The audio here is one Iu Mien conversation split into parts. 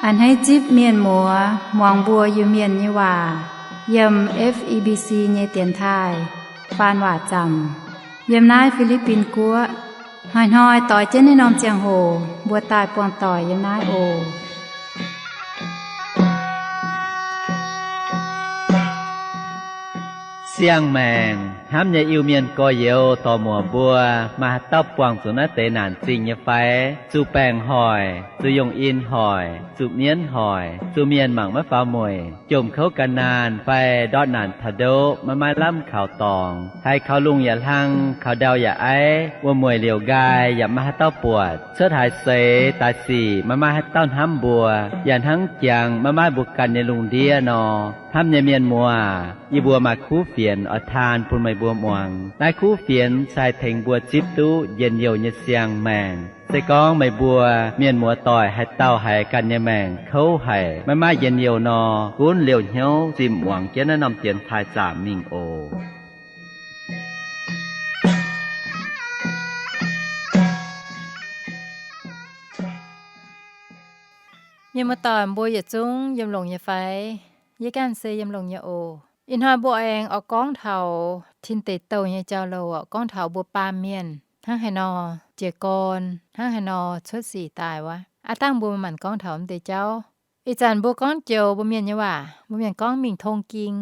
A'hneiv zipv mienh muoz muangx mbuo Iu-Mienh nyei waac yiem F E B C nyei dienx taaih faan waac zaamc yiem naaiv Fi^li^bin Guoqv. Hnoi-hnoi doix jienv naaiv norm ziangh hoc mbuo daaih buangh doic yiem naaiv oc. Siang-maengc hnamv nyei Iu-Mienh gorx-youz dorc-muoc mbuo, maaih haaix dauh buangh zuqc naaiv deix naanc zingh nyei fai? Zuqc baengc hoic, zuqc yongh in hoic, zuqc mienv hoic, zuqc mienh mangc maiv faaux mueic, jomc kouv gan naanh fai ndortv naanc taux ndoqv maiv maaih lamh kaux dorngx, haiz kaux lungh yaac hlang, kaux ndau yaac aiv, wuom-mueic liouc nqaai yaac maiv maaih haaix dauh buatc, cuotv haaix seix daaih sic maiv maaih haaix dauh hnamv mbuo, yaac hnangv jangx maiv maaih mbuo ganh nyei lungh ndiev nor. Hnamv nyei mienh muoz, yie mbuo maaih kuv fienx oix taan bun meih mbuo muangx. Naaiv kuv fienx se haih tengx mbuo zipv duqv njien-youh nyei siang-maengc. Se gorngv meih mbuo mienh muoz doic haaix dauh haiz ganh nyei maengc kouv haic, maiv maaih njien-youh nor, gunv liouh hnyouv zimh muangx jienv naaiv norm dienx taaih zaamc mingh oc. Mienh muoz doic, mbuo yietc zungv yiem longx nyei fai? Yie ganh se yiem longx nyei oc. Ih hnoi mbuo aengx oix gorngv taux tin deic douh nyei jauv-louc, gorngv taux mbuo baamh mienh hnangv haaix nor jiez gorn, hnangv haaix nor cuotv sic daaih wuov. Aav dangh mbuo manc-manc gorngv taux mv deix jauv. Ih zanc mbuo gorngv joux mbuo mienh nyei waac, mbuo mienh gorngv mingh tong ging.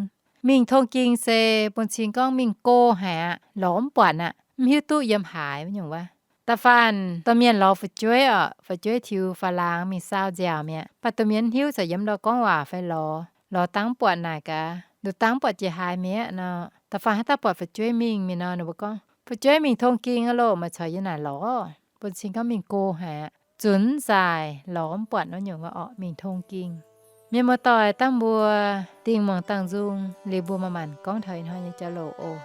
Mingh tong ging se bun cing gorngv mingh go haic aqv, lorz mv buatc aqv, mv hiuv duqv yiem haaix wuov nyungc wuov. Da'faanh domh mienh lorz fu'jueiv oc, fu'jueiv tiux faaux laangz mingh saau nziaauc mi'aqv, baac domh mienh mv hiuv caux yiem ndau gorngv waac fai lorz. Lorz dangv buatc naaic gaax, nduqc dangv buatc jiex haaix mi'aqv nor. Da'faanh haaix dauh buatc fu'jueiv mingh mingh nor, ninh mbuo gorngv, fu'jueiv mingh tong ging aqv loh, meih caux yie naaic lorz. Bun cing gorngv mingh go haic aqv, zunc nzaaih lorz mv buatc wuov nyungc wuov orqc, mingh tong ging. Mienh muoz doic, dangh mbuo dingh muangx dangh nzung liuz, mbuo manc-manc gorngv taux ih hnoi nyei jauv-louc oc.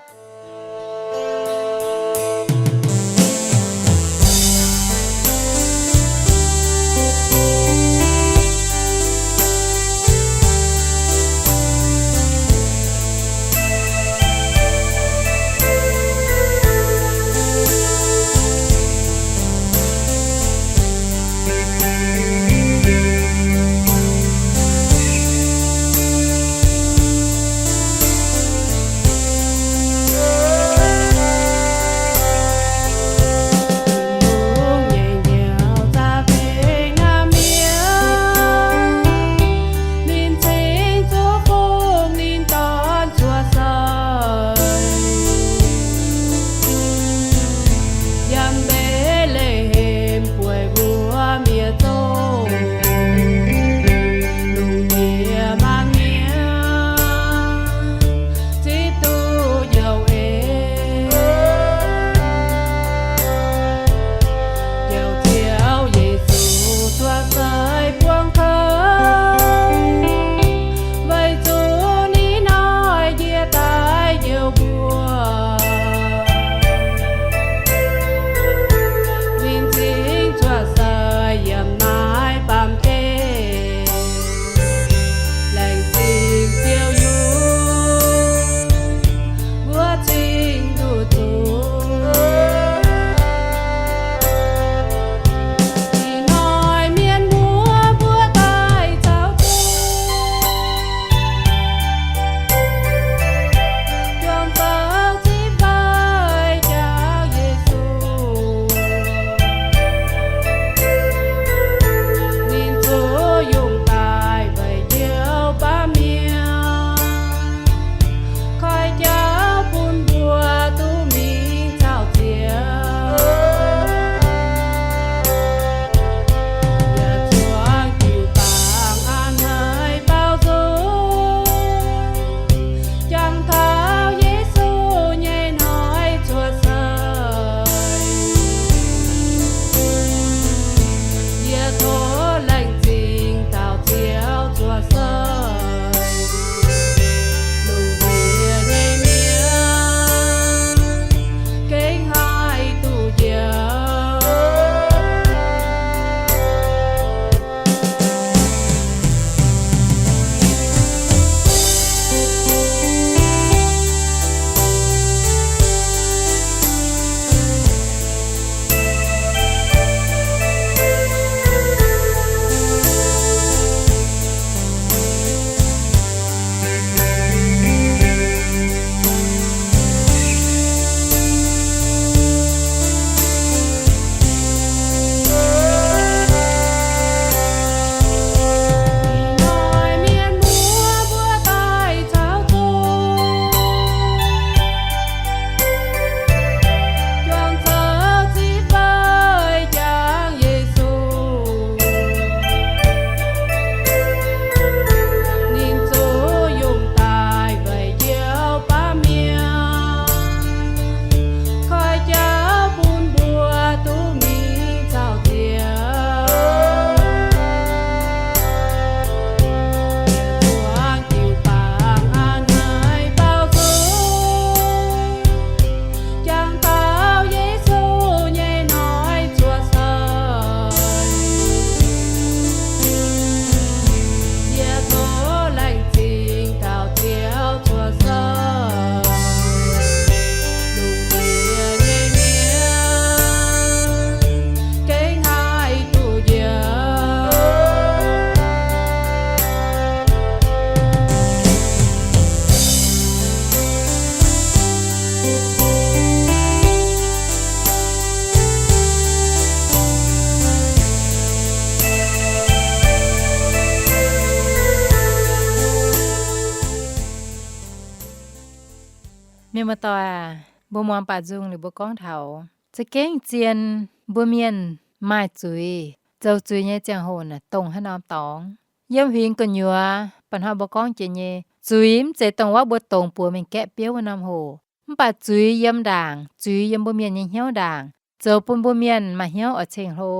Muoz-doic aac, mbuo muangx baac nzung liuz mbuo gorngv taux za'gengh zien mbuo mienh maaih zuiz, zoux zuiz nyei ziangh hoc naaic dongh haaix norm dorngx. Yiem huingx gu'nyuoz mba'hnoi mbuo gorngv jiex nyei, zuiz mv zeiz dongh wuov mbuo dongz buoz mingh gaeqv biouv wuov norm hoc. Mv baac zuiz yiem ndaangc, zuiz yiem mbuo mienh nyei hnyouv ndaangc, zoux bun mbuo mienh maaih hnyouv oix ceng-hlo,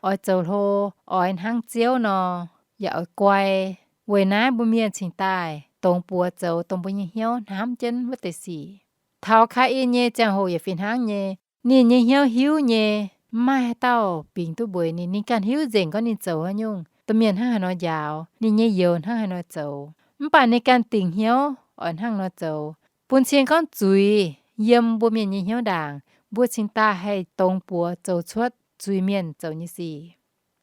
oix zoux hlo, oix hnangv Ziouv nor, yaac oix guai. Weic naaiv mbuo mienh cingx daaih dongz buoz zoux dongh mbuo nyei hnyouv hnamv jienv wuov deix sic. Taux Kaa^in nyei ziangh hoc yaac fih hnangv nyei. Ninh nyei hnyouv hiuv nyei, mv maaih haaix dauh bingx duqv mbuox ninh. Ninh ganh hiuv nzengc gorngv ninh zoux haaix nyungc, domh mienh hnangv haaix nor njaaux, ninh nyei youz hnangv haaix nor zoux, mv baac ninh ganh dingc hnyouv oix hnangv nor zoux. Bun cing gorngv zuiz yiem mbuo mienh nyei hnyouv ndaangc, mbuo cingx daaih haih dongz buoz zoux cuotv zuiz-mienh zoux nyei sic.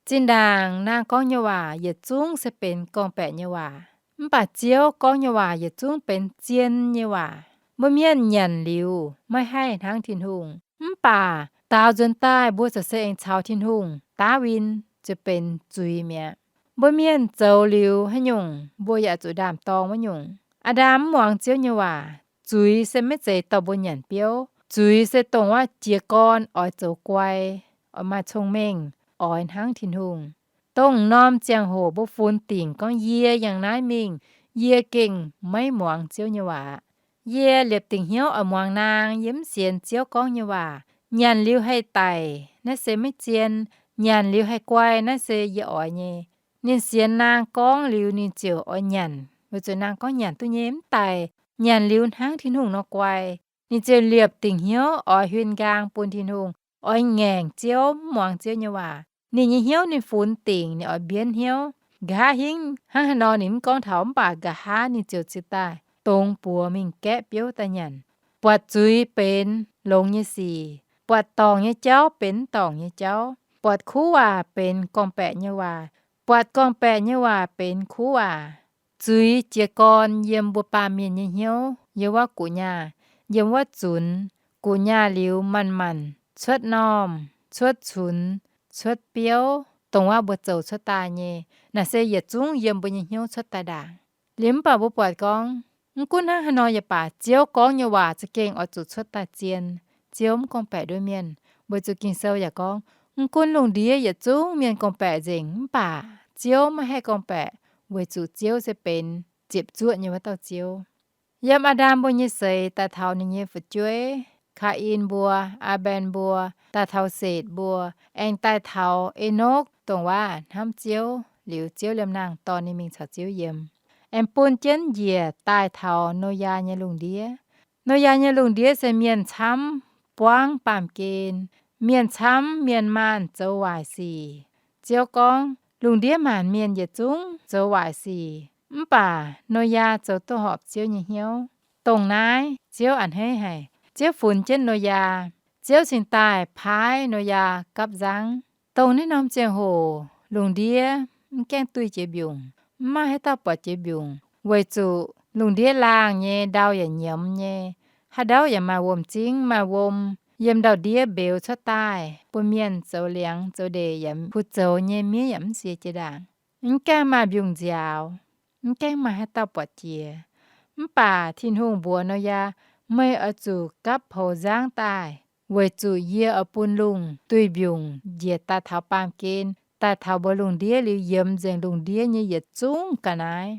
Zinh ndaangc naang gorngv nyei waac yietc zungv se benx gorngv-baeqc nyei waac, mv baac Ziouv gorngv nyei waac yietc zungv benx zien nyei waac. Mbuo mienh nyanc liuz maiv haih hnangv Tin-Hungh, mv baac daaux nzuonx daaih mbuo ziouc se aengx caux Tin-Hungh daav win, ziouc benx zuiz mi'aqv. Mbuo mienh zoux liuz haaix nyungc, mbuo yaac zuqc ndaam-dorng wuov nyungc. Aa^ndam mv muangx Ziouv nyei waac, zuiz se maiv zeiz dorh mbuo nyanc biouv. Zuiz se dongh wuov jiez gorn oix zoux guai, oix maaih cong-mengh, oix hnangv Tin-Hungh. Dongh norm ziangh hoc mbuo funx dingc gorngv yie yangh naaiv mingh, yie gengh maiv muangx Ziouv nyei waac. Yie liepc dingc hnyouv oix muangx naang, yie mv sienx Ziouv gorngv nyei waac. Nyanc liuz haih daic, naaiv se maiv zien. Nyanc liuz haih guai, naaiv se yie oix nyei. Ninh sienx naang gorngv liuz, ninh ziouc oix nyanc, weic zuqc naang gorngv nyanc duqv nyei mv daic, nyanc liuz hnangv Tin-Hungh nor guai. Ninh ziouc liepc dingc hnyouv oix huin nqaang bun Tin-Hungh, oix ngaengc Ziouv, mv muangx Ziouv nyei waac. Ninh nyei hnyouv ninh funx dingc, ninh oix mbienv hnyouv. Nqa'haav hingv hnangv haaix nor ninh mv gorngv taux, mv baac nqa'haav ninh ziouc cingx daaih dongz buoz mingh gaeqv biouv daaih nyanc. Buatc zuiz benx longx nyei sic, buatc dorngc nyei jauv benx mv dorngc nyei jauv, buatc kuv waac benx gorngv-baeqc nyei waac, buatc gorngv-baeqc nyei waac benx kuv waac. Zuiz jiez gorn yiem mbuo baamh mienh nyei hnyouv, yiem wuov gu'nyaah, yiem wuov zunx. Gu'nyaah liuz manc-manc cuotv normh, cuotv cunx, cuotv biouv, dongh wuov mbuo zoux cuotv daaih nyei. Naaiv se yietc zungv yiem mbuo nyei hnyouv cuotv daaih ndaangc. Liuz mv baac mbuo buatc gorngv, mv gunv hnangv haaix nor yaac baac, Ziouv gorngv nyei waac za'gengh oix zuqc cuotv daaih zien. Ziouv mv gorngv-baeqc nduov mienh, weic zuqc Ging-Sou yaac gorngv, mv gunv lungh ndiev yietc zungv mienh gorngv-baeqc nzengc, mv baac Ziouv maiv haih gorngv-baeqc, weic zuqc Ziouv se benx ziepc zuoqv nyei wuov dauh Ziouv. Yiem Aa^ndam mbuo nyei seix daaih taux ninh nyei fu'jueiv, Kaa^in mbuo, Aa^mben mbuo, daaih taux Setc mbuo, aengx daaih taux Enokv, dongh wuov hnamv Ziouv liuz, Ziouv liemh naang dorh ninh mingh caux Ziouv yiem, aengx bun jienv njiec daaih taux Noyaa nyei lungh ndiev. Noyaa nyei lungh ndiev se mienh camv buangv baamh gen, mienh camv mienh maanh zoux waaic sic. Ziouv gorngv, lungh ndiev maanc mienh yietc zungv zoux waaic sic, mv baac Noyaa zoux duqv horpc Ziouv nyei hnyouv. Dongh naaiv Ziouv a'hneiv haic. Ziouv funx jienv Noyaa. Ziouv cingx daaih paaiv Noyaa gapv nzangv. Dongh naaiv norm ziangh hoc lungh ndiev mv gaengh duih jiex mbiungc, mv maaih haaix dauh buatc jiex mbiungc, weic zuqc lungh ndiev laangh nyei, ndau yaac nyiemz nyei. Haaix ndau yaac maaih wuom-zingv maaih wuom yiem ndau-ndiev mbeux cuotv daaih, bun mienh zoux liangx zoux ndeic yaac puix zoux nyei, miev yaac mv siex jiex ndaangc. Mv gaengh maaih mbiungc nziaaux, mv gaengh maaih haaix dauh buatc jiex. Mv baac Tin-Hungh mbuox Noyaa, meih oix zuqc gapv poux nzangv daaih, weic zuqc yie oix bun lungh duih mbiungc njiec daaih taux baamh gen, daaih taux mbuo lungh ndiev liuz yiemx nzengc lungh ndiev nyei yietc zungv ga'naaiv.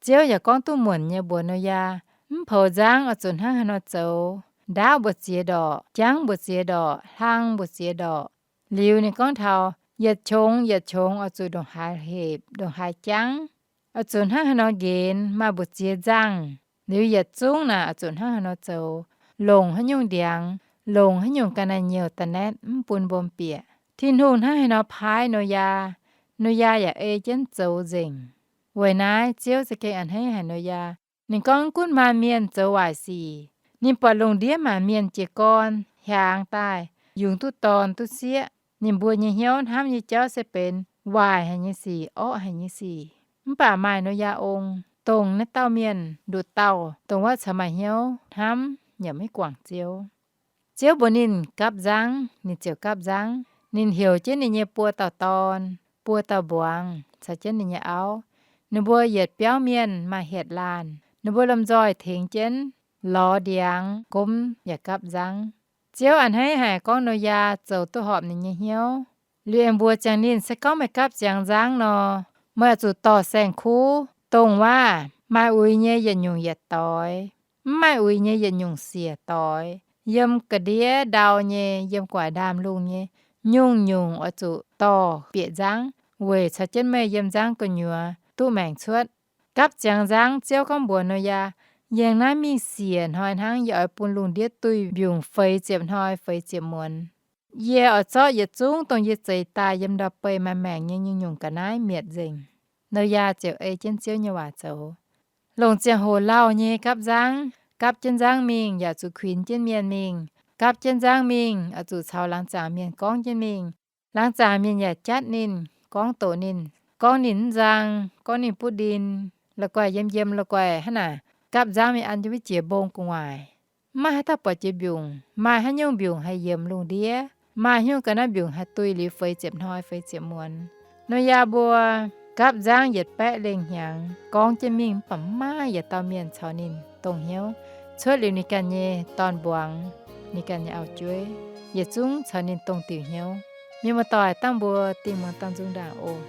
Ziouv yaac gorngv duqv muonc nyei mbuox Noyaa, mv poux nzangv oix zuqc hnangv haaix nor zoux. Ndaauv mbu'ziex ndorqc, jangv mbu'ziex ndorqc, hlang mbu'ziex ndorqc. Liuz ninh gorngv taux yietc qongx yietc qongx oix zuqc ndongc haaix hepc, ndongc haaix jangv, oix zuqc hnangv haaix nor nqenx, maaih mbu'ziex nzangh. Liuz yietc zungv naaic oix zuqc hnangv haaix nor zoux, longc haaix nyungc ndiangx, longc haaix nyungc ga'naaiv-nyouh da'naetv mv bun mbom bieqc. Tin-Hungh hnangv haaix nor paaiv Noyaa, Noyaa yaac ei jienv zoux nzengc. Weic naaiv Ziouv za'gengh a'hneiv haic Noyaa. Ninh gorngv, mv gunv maaih mienh zoux waaic sic, ninh buatc lungh ndiev maanc mienh jiez gorn hiaangx daaih, yungz duqv dorn duqv sieqv, ninh mbuo nyei hnyouv hnamv nyei jauv se benx waaic haic nyei sic, orqv haic nyei sic. Mv baac maaih Noyaa ong, dongh naaiv dauh mienh nduqc dauh, dongh wuov caux maaih hnyouv hnamv yaac maiv guangc Ziouv. Ziouv mbuox ninh gapv nzangv, ninh ziouc gapv nzangv. Ninh heuc jienv ninh nyei buo dauh dorn, buo dauh mbuangz caux jienv ninh nyei auv. Ninh mbuo yietc biauv mienh maaih hietc laanh. Ninh mbuo lomh nzoih tengx jienv lorz ndiangx gomv yaac gapv nzangv. Ziouv a'hneiv haic gorngv Noyaa zoux duqv horpc ninh nyei hnyouv. Liuz aengx mbuox ziangx ninh, se gorngv meih gapv ziangx nzangv nor, meih oix zuqc dorh saeng-kuv, dongh waac maaih uix nyei yietc nyungc yietc doix, mv maaih uix nyei yietc nyungc siec doix, yiem ga'ndiev ndau nyei, yiem gu'nguaaic ndaamv-lungh nyei, nyungc-nyungc oix zuqc dorh bieqc nzangv weic caux jienv meih yiem nzangv gu'nyuoz duqv maengc cuotv. Gapv ziangx nzangv, Ziouv gorngv mbuox Noyaa, yie naaiv mingh siec hnoi hnangv, yie oix bun lungh ndiev duih mbiungc feix ziepc hnoi feix ziepc muonz. Yie oix zorqv yietc zungv dongh yie zeix daaih yiem ndau-beih maaih maengc nyei nyungc-nyungc ga'naaiv mietc nzengc. Noyaa ziouc ei jienv Ziouv nyei waac zoux. Longc ziangh hoc lauh nyei gapv nzangv, gapv jienv nzangv mingh yaac zuqc kuinx jienv mienh mingh. Gapv jienv nzangv mingh oix zuqc caux laangz zaangc mienh gorngv jienv mingh. Laangz zaangc mienh yaac jatv ninh, gorngv doqc ninh, gorngv ninh mv nzang, gorngv ninh buv ndin, la'guaih yiem yiem la'guaih hnangv naaic. Gapv nzangv mingh an jienv wuov jiex mbong gu'nguaaic. Mv maaih haaix dauh buatc jiex mbiungc, maaih haaix nyungc mbiungc haih yiemx lungh ndiev, maaih haaix nyungc ga'naaiv mbiungc haih duih liuz feix ziepc hnoi feix ziepc muonz. Noyaa mbuo gapv nzangv yietc baeqv lengh hnyangx gorngv jienv mingh, mv baac mv maaih yietc dauh mienh caux ninh dongh hnyouv. Cuotv liuz ninh ganh nyei dorn-mbuangz, ninh ganh nyei auv-jueiv, yietc zungv caux ninh dongh diuc hnyouv. Mienh muoz-doic, dangh mbuo dingh muangx dangh nzung ndaangc oc.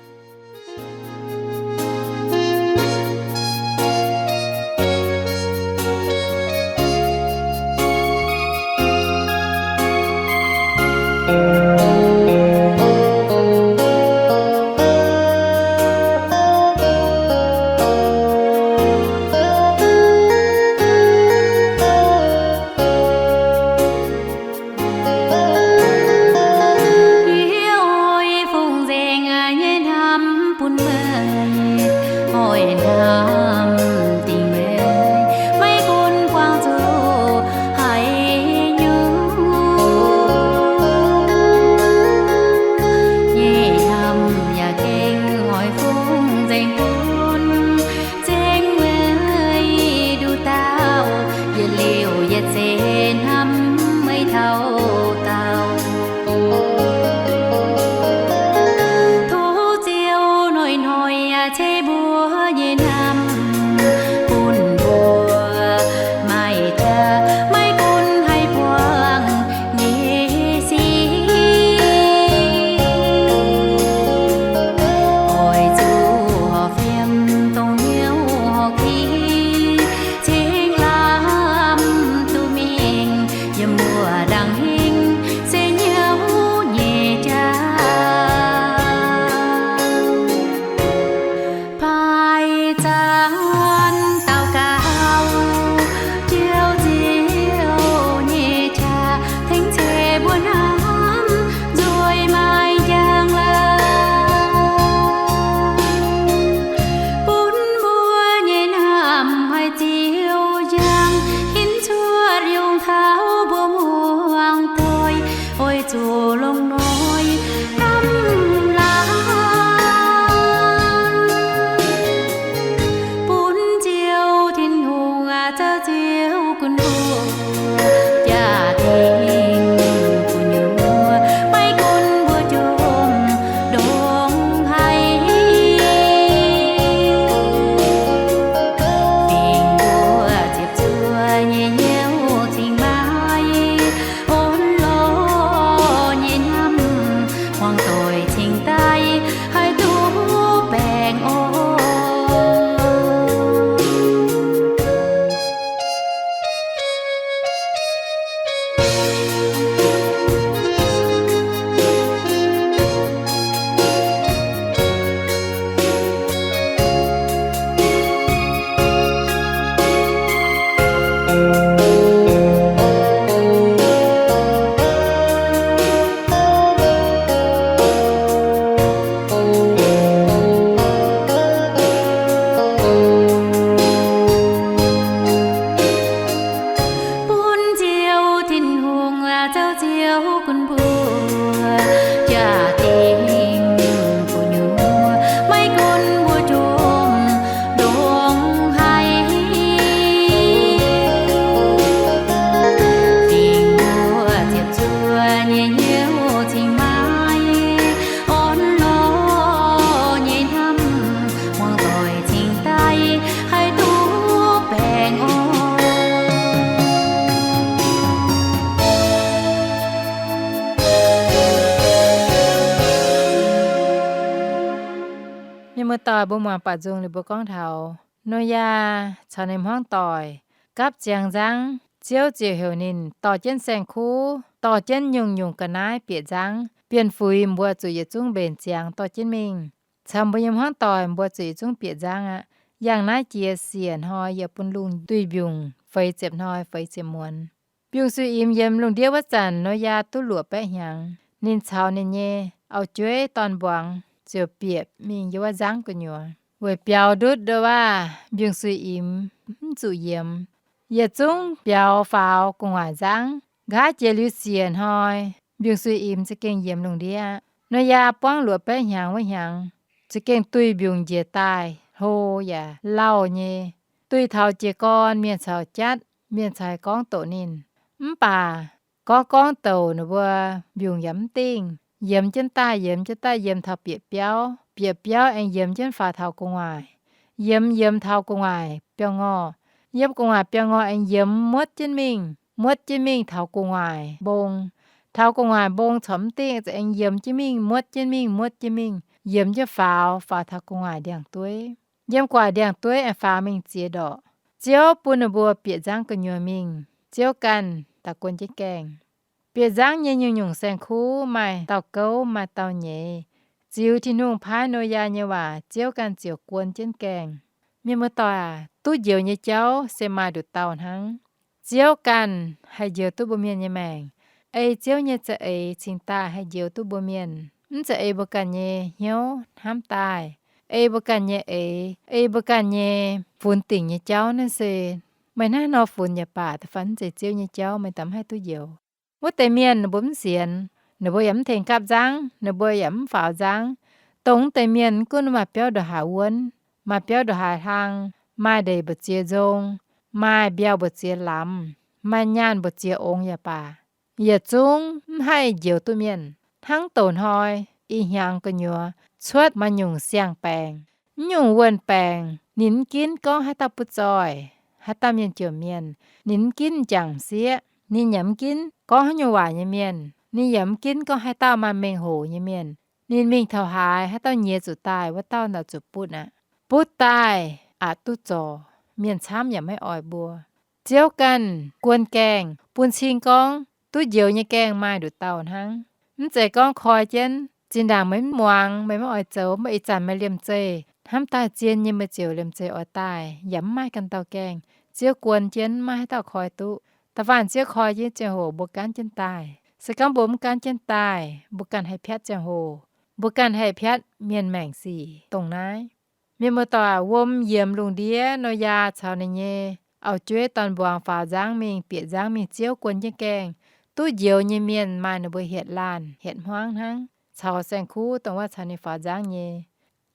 Doic mbuo muangx baac nzung liuz mbuo gorngv taux Noyaa caux ninh hmuangv doic gapv ziangx nzangv, Ziouv ziouc heuc ninh dorh jienv saeng-kuv, dorh jienv nyungc-nyungc ga'naaiv bieqc nzangv, bienh fuix mbuo zuqc yietc zungv mbenc ziangx dorh jienv mingh. Caux mbuo nyei hmuangv doic mbuo zuqc yietc zungv bieqc nzangv aqv. Yangh naaiv jiex siec hnoi yaac bun lungh duih mbiungc feix ziepc hnoi feix ziepc muonz. Mbiungc-suiv-imx yiemx lungh ndiev wuov zanc Noyaa duqv luoqc baeqv hnyangx. Ninh caux ninh nyei auv-jueiv dorn-mbuangz ziouc bieqc mingh yiem wuov nzangv gu'nyuoz weic biaux ndutv ndo waav mbiungc-suiv-imx mv zuqc yiemx. Yietc zungv biaux faaux gu'nguaaic nzangv. Nqa'haav jiex liuz siec hnoi, mbiungc-suiv-imx za'gengh yiemx lungh ndiev aqv. Noyaa buangv luoqc baeqv hnyangx wuov hnyangx, za'gengh duih mbiungc njiec daaih hlo yaac lauh nyei, duih taux jiez gorn mienh caux jatv, mienh caux gorngv doqc ninh. Mv baac gorngv gorngv douc ninh mbuo mbiungc yaac mv dingh, yiemx jienv daaih, yiemx jienv daaih, yiem taux bieqc biauv, bieqc biauv aengx yiemx jienv faaux taux gu'nguaaic, yiemx yiemx taux gu'nguaaic biauv-ngorh, yiem gu'nguaaic biauv-ngorh aengx yiemx muotv jienv mingh, muotv jienv mingh taux gu'nguaaic mbong, taux gu'nguaaic mbong corc mv dingh, aengx yiemx jienv mingh, muotv jienv mingh, muotv jienv mingh, yiemx jienv faaux, faaux taux gu'nguaaic ndiangx-dueiv. Yiem gu'nguaaic ndiangx-dueiv aengx faaux mingh ziex ndorqc. Ziouv bun ninh mbuo bieqc nzangv gu'nyuoz mingh. Ziouv ganh daaih guon jienv gaengh. Bieqc nzangv nyei nyungc-nyungc saeng-kuv maaih dauh gouv maaih dauh nyeiz. Ziux Tin-Hungh paaiv Noyaa nyei waac, Ziouv ganh ziouc guon jienv gaengh. Mienh muoz-doic aac, duqv njoux nyei jauv se maaih nduqc dauh hnangv. Ziouv ganh haih njoux duqv mbuo mienh nyei maengc. Ei Ziouv nyei za'eix cingx daaih haih njoux duqv mbuo mienh. Mv zeiz ei mbuo ganh nyei hnyouv hnamv daaih, ei mbuo ganh nyei eix, ei mbuo ganh nyei funx dingc nyei jauv naaiv se, meih hnangv nor funx yaac baac, da'faanh mv zeiz Ziouv nyei jauv meih daaih mv haih duqv njoux. Wuov deix mienh ninh mbuo mv sienx, ninh mbuo yaac mv tengx gapv nzangv, ninh mbuo yaac mv faaux nzangv. Dongh wuov deix mienh gunv maaih biauv ndongc haaix wuonv, maaih biauv ndongc haaix hlang, maaih ndeic mbu'ziex nzong, maaih mbiauh mbu'ziex lamz, maaih nyaanh mbu'ziex ongx yaac baac, yietc zungv mv haih njoux duqv mienh. Hnangv douz-hnoi, ih hnyangx gu'nyuoz cuotv maaih nyungc siang-baengc. Mv nyungc wuonh baengc ninh mv ginv gorngv haaix dauh butv zoih, haaix dauh mienh jomc mienh, ninh mv ginv m'jangc m'sieqv, ninh yaac mv ginv gorngv haaix nyungc waac nyei mienh, ninh yaac mv ginv gorngv haaix dauh maaih mengh hoc nyei mienh. Ninh mingh taux haaix, haaix dauh nyiex zuqc daaih, wuov dauh naaic zuqc butv aqv. Butv daaih aqc duqv zorc, mienh camv yaac maiv oix mbuo. Ziouv ganh guon gaengh bun cing gorngv duqv njoux nyei gaengh maaih nduqc dauh hnangv. Mv zeiz gorngv koi jienv, zinh ndaangc meih mv muangx, meih maiv oix zoux, mv baac ih zanc meih liemh zeih hnamv daaih zien nyei, meih ziouc liemh zeih oix daaih, yaac mv maaih ganh dauh gaengh. Ziouv guon jienv maiv maaih haaix dauh koi duqv. Da'faanh Ziouv koi jienv ziangh hoc mbuo gaanv jienv daaih. Se gorngv mbuo mv gaanv jienv daaih, mbuo ganh haih piatv ziangh hoc, mbuo ganh haih piatv mienh maengc sic dongh naaiv. Mienh muoz-doic, wuom yiemx lungh ndiev Noyaa caux ninh nyei auv-jueiv dorn-mbuangz faaux nzangv mingh, bieqc nzangv mingh, Ziouv guon jienv gaengh. Duqv njoux nyei mienh maaih ninh mbuo hietc laanh hietc hmuangv hnangv, caux saeng-kuv dongh wuov caux ninh faaux nzangv nyei.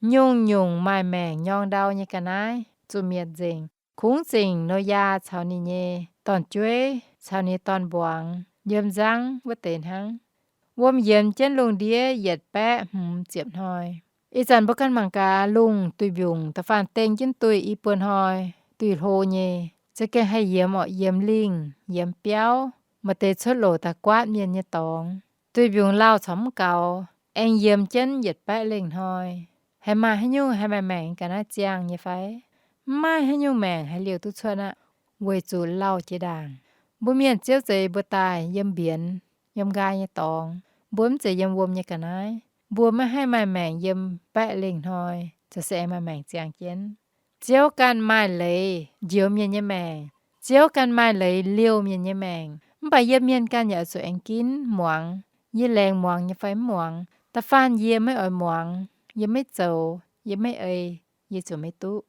Nyungc-nyungc maaih maengc nyorng ndau nyei ga'naaiv zuqc mietc nzengc. Kungx zingc Noyaa caux ninh nyei dorn-jueiv caux ninh dorn-mbuangz yiem nzangv wuov deix hnangv. Wuom yiemx jienv lungh ndiev yietc baeqv hmz ziepc hnoi. Ih zanc mbuo ganh mangc gaax, lungh duih mbiungc da'faanh deng jienv duih i buo hnoi, duih hlo nyei, za'gengh haih yiemx orqc, yiemx lingh, yiemx biauv, maaih deix cuotv louc daaih guaatv mienh nyei dorngx. Duih mbiungc lauh corc mv gaux, aengx yiemx jienv yietc baeqv lengh hnoi. Haih maaih haaix nyungc haih maaih maengc ga'naaiv ziangh nyei fai? Mv maaih haaix nyungc maengc haih liouh duqv cuotv aqv, weic zuqc lauh jiex ndaangc. Mbuo mienh ziouv zeix mbuo daaih yiem mbienx, yiem nqaai nyei dorngx. Mbuo mv zeiz yiem wuom nyei ga'naaiv. Mbuo maiv haih maaih maengc yiem baeqv lengh hnoi, ziouc se aengx maaih maengc ziangh jienv. Ziouv ganh maaih leiz njoux mienh nyei maengc. Ziouv ganh maaih leiz liouh mienh nyei maengc. Mv baac yie mienh ganh yaac oix zuqc aengx ginv muangx. Yie laengz muangx nyei fai mv muangx? Da'faanh yie maiv oix muangx, yie maiv zoux, yie maiv ei, yie ziouc maiv duqv.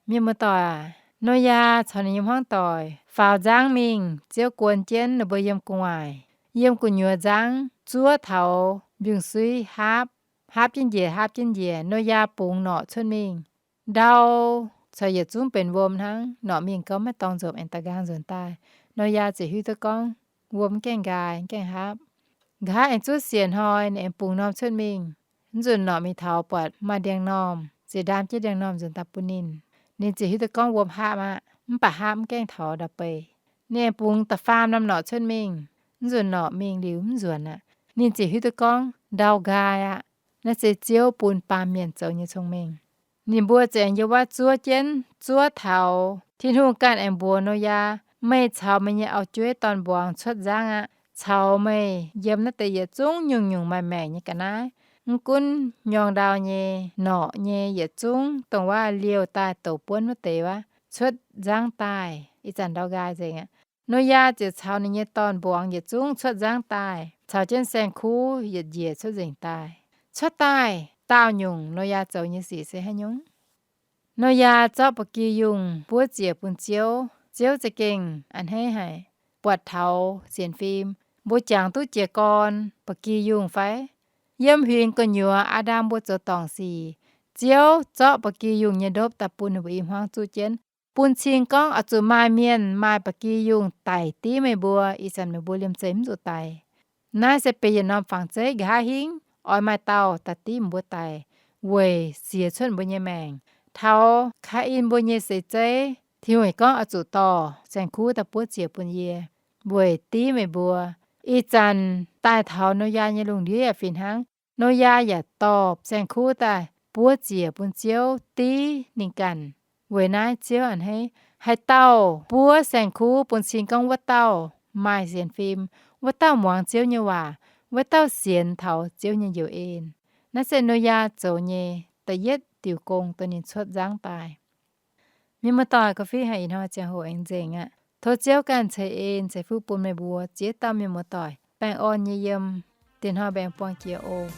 Mienh muoz-doic aac, Noyaa caux ninh nyei hmuangv doic faaux nzangv mingh, Ziouv guon jienv ninh mbuo yiem gu'nguaaic, yiem gu'nyuoz nzangv zuov taux mbiungc-suiv haapv, haapv jienv njiec, haapv jienv njiec, Noyaa bungx norqc cuotv mingh. Ndau caux yietc zungv benx wuom hnangv, norqc mingh gauh maiv dorngx nzopc, aengx da'nqaang nzuonx daaih. Noyaa ziouc hiuv duqv gorngv wuom mv gaengh nqaai, mv gaengh haapv. Nqa'haav aengx zuov siec hnoi, ninh aengx bungx norm cuotv mingh. Mv nzunc norqc mingh taux buatc maaih ndiangx-normh, ziouc ndaam jienv ndiangx-normh nzuonx daaih bun ninh. Ninh ziouc hiuv duqv gorngv wuom haapv aqv, mv baac haapv mv gaengh taux ndau-beih. Ninh aengx bungx da'faam norm norqc cuotv mingh. Mv nzunc norqc mingh liuz mv nzuonx aqv. Ninh ziouc hiuv duqv gorngv ndau nqaai aqv. Naaiv se Ziouv bun baamh mienh zoux nyei cong-mengh. Ninh mbuo ziouc aengx yiem wuov zuov jienv, zuov taux Tin-Hungh ganh aengx mbuox Noyaa, Meih caux meih nyei auv-jueiv dorn-mbuangz cuotv nzangv aqv. Caux meih yiem naaiv deix yietc zungv nyungc-nyungc maaih maengc nyei ga'naaiv, mv gunv nyorng ndau nyei, norqc nyei, yietc zungv dongh wuov liouh daaih douc buonv wuov deix wuov, cuotv nzangv daaih. Ih zanc ndau nqaai nzengc aqv. Noyaa ziouc caux ninh nyei dorn-mbuangz yietc zungv cuotv nzangv daaih, caux jienv saeng-kuv yietc njiec cuotv nzengc daaih. Cuotv daaih daauh nyungc, Noyaa zoux nyei sic se haaix nyungc? Noyaa zorqv ba'gi yungh buov ziec bun Ziouv. Ziouv za'gengh a'hneiv haic, buatc taux sienx fim. Mbuo jangx duqv jiez gorn ba'gi yungh fai? Yiem huingx gu'nyuoz Aa^ndam mbuo zoux dorngc sic, Ziouv zorqv ba'gi yungh nyei ndopv daaih bun ninh mbuo i hmuangv zuqv jienv, bun cing gorngv oix zuqc maaih mienh maaih ba'gi yungh daic div meih mbuo. Ih zanc meih mbuo liemh zeih mv zuqc daic. Naaiv se benx yietc norm fangx zeiv nqa'haav hingv oix maaih dauh daaih div mbuo daic, weic siex cuotv mbuo nyei maengc. Taux Kaa^in mbuo nyei seix zeiv, Tin-Hungh gorngv oix zuqc dorh saeng-kuv daaih buov ziec bun yie, weic div meih mbuo. Ih zanc daaih taux Noyaa nyei lungh ndiev yaac fih hnangv. Noyaa yaac dorh saeng-kuv daaih buov ziec bun Ziouv div ninh ganh. Weic naaiv Ziouv a'hneiv. Haaix dauh buov saeng-kuv bun cing gorngv wuov dauh maaih sienx fim, wuov dauh muangx Ziouv nyei waac, wuov dauh sienx taux Ziouv nyei njoux en. Naaiv se Noyaa zoux nyei da'yietv diuc gong, dongh ninh cuotv nzangv daaih. Mienh muoz-doic, ga'fiev haic ih hnoi ziangh hoc aengx nzengc aqv. Tov Ziouv ganh ceix en ceix fuqv bun meih mbuo ziex dauh mienh muoz-doic baengh orn nyei yiem diex hnoi mbaengx-buang jiex oc.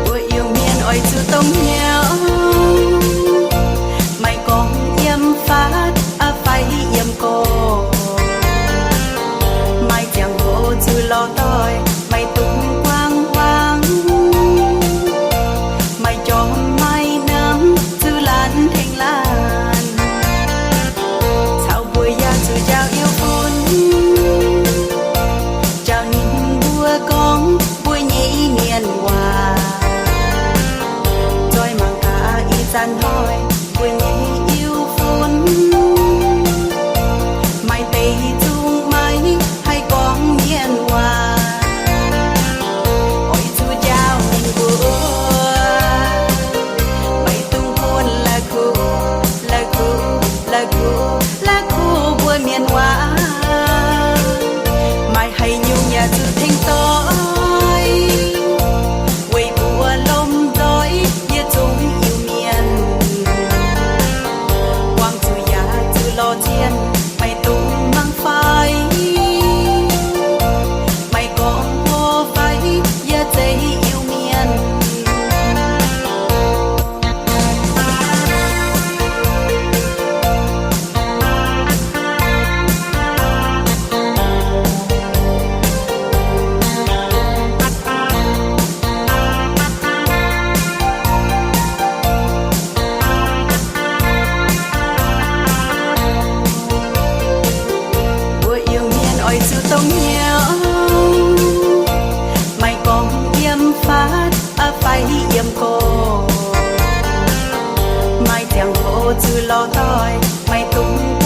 Mbuo Iu-Mienh oix zuqc dongh hnyouv, maiv gorngv yiem faatv fai yiem gorx, maaih ziangh hoc zuqc lorz doic, maiv dungx guangc huaang, maaih jorm maaih namx zuqc laanh tengx laanh, caux mbuo yaac zuqc njaaux Iu-Fun, njaaux ninh mbuo gorngv mbuo nyei mienh waac. Zoih mangc gaax ih zanc hnoi mbuo nyei Iu-Fun, maaih deix zungv maiv haih gorngv mienh waac. Oix zuqc njaaux ninh mbuo, maiv dungx bun la'kuqv, la'kuqv, la'kuqv, la'kuqv mbuo mienh waac. Maaih haaix nyungc yaac zuqc tengx doix, weic mbuo lomh nzoih yietc zungv Iu-Mienh. Buangh zuqc yaac zuqc lorz zienh, maiv dungx mangc fai, maiv gorngv mbuo fai, yie zeiz Iu-Mienh. Mbuo Iu-Mienh oix zuqc dongh hnyouv, maiv gorngv yiem faatv fai yiem gorx, maaih ziangh hoc zuqc lorz doic, maiv dungx